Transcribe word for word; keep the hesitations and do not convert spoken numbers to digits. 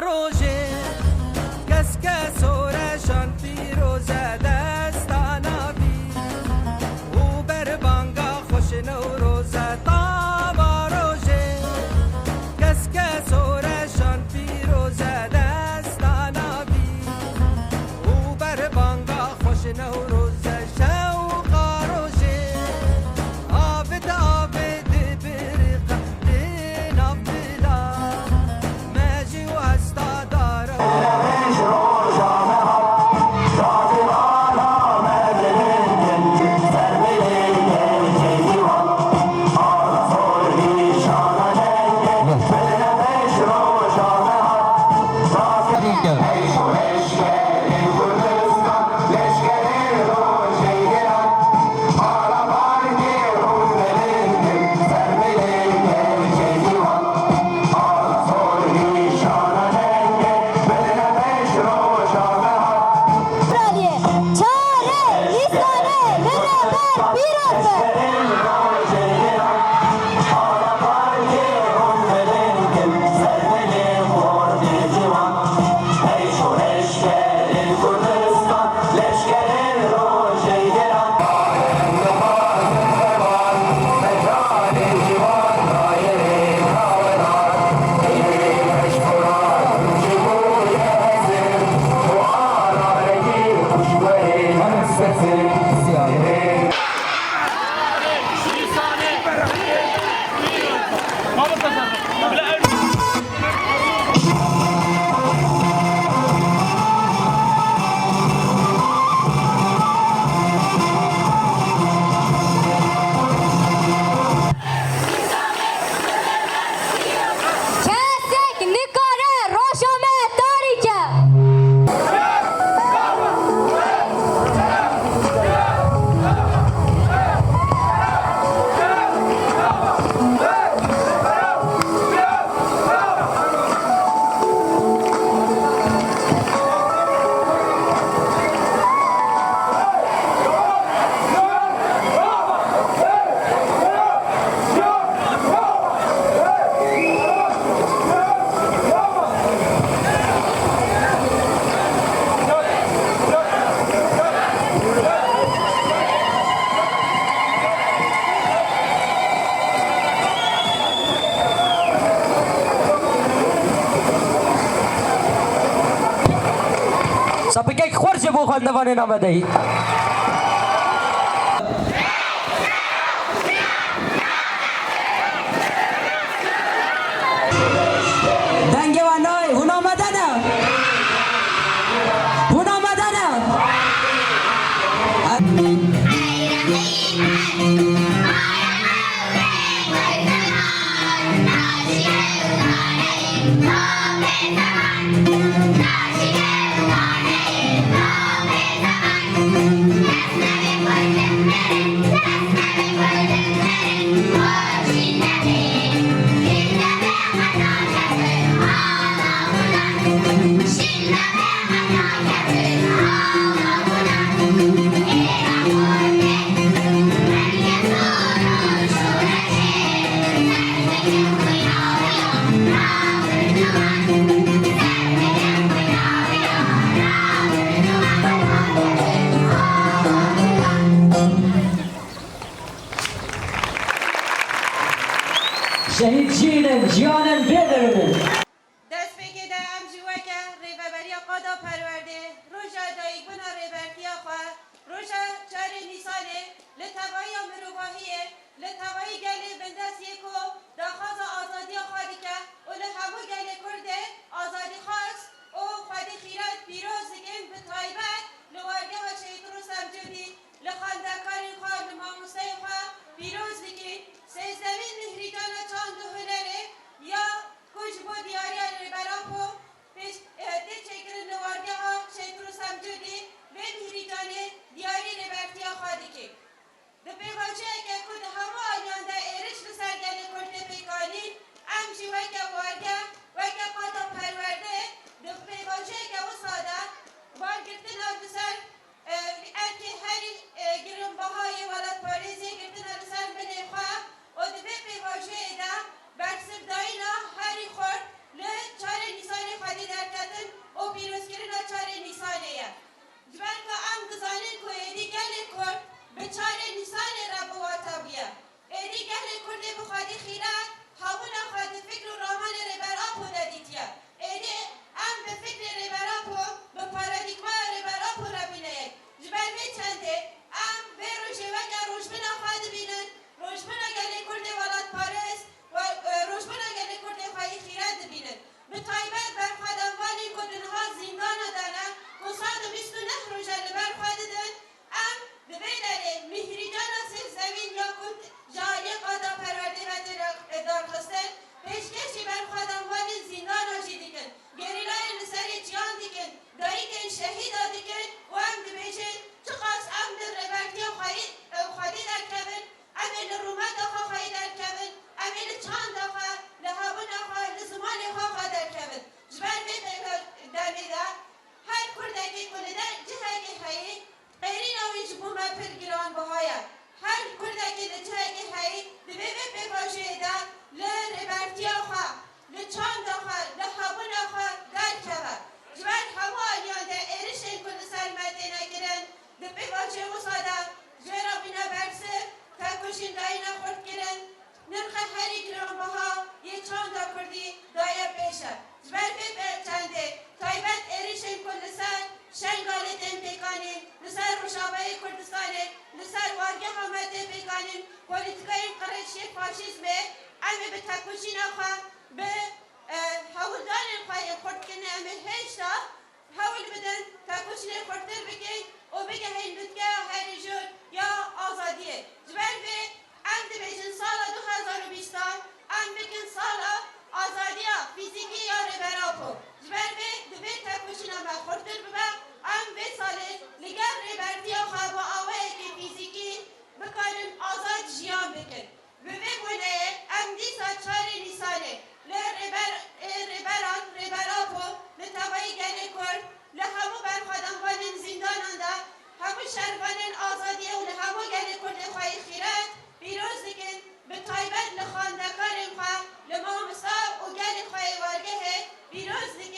Rojê keske soreşan pîroze destana vî û berbanga xweş Newroze tava rojê keske soreşan pîroze destana vî û berbanga xweş Newroze şewqa rojê. Avêt avêt biriqe di nav dila me jî û hesta dara. Çarê Nîsanê li rêber pîroz be. Kesek nikare roja me tarî ke. Sapikek xweş ji bo xwendevanên amadehî. Dengê wan nayê, hûn amade ne? Hûn amade ne? Şehîd jîn in, jiyan in, bêderin in. Destpêkê de em jî weke Rêveberiya Qada Perwerdê roja dayikbûna Rêbertiya xwe, roja çarê Nîsanê li tevahiya mirovahiyê, li tevahî gelê bindest yê ku daxwaza azadiya xwe dike û li hemû gelê Kurdê azadîxwaz û xwedî xîret pîroz dikin, bi taybet li wargeha Şehîd Rûstem Cûdî li xwendekarên xwe, li mamosteyên xwe pîroz dikin. Sêzdemîn Mihrîcana Çand û Hunerê ya ku ji bo diyariya Rêberan ku pêş, e, tê çêkirin li wargeha Şehîd Rûstem Cûdî, vê Mihrîcanê diyarî Rêbertiya xwe dike. Bi pêvajoyeke ku di hemû aliyan de êrîş li ser gelê Kurd tê pêkanîn, em jî weke wargeh, weke qada Pêşta hewl bidin tekoşînê xurttir bikin û bigehên lûtkeya herî jor ya azadiyê. Ji ber vê em dibêjin sala du hezar û bîstan em bikin sala azadiya fîzîkî ya Rêber Apo. Ji ber vê divê tekoşîna me xurttir bibe, em vê salê li gel rêbertiya xwe bi awayekî fîzîkî bikarin azad jiyan bikin. Bi vê boneyê em dîsa çarê Nîsanê li rêber, ê rêberan, Rêber Apo, li tevayî gelê Kurd, li hemû berxwedanvanên zîndanan de, hemû şervanên azadiyê û li hemû gelê Kurdê xweyî xîret pîroz dikin, bi taybet li xwendekarên xwe, li mamosta û gelê xwe yê wargehê pîroz dikin.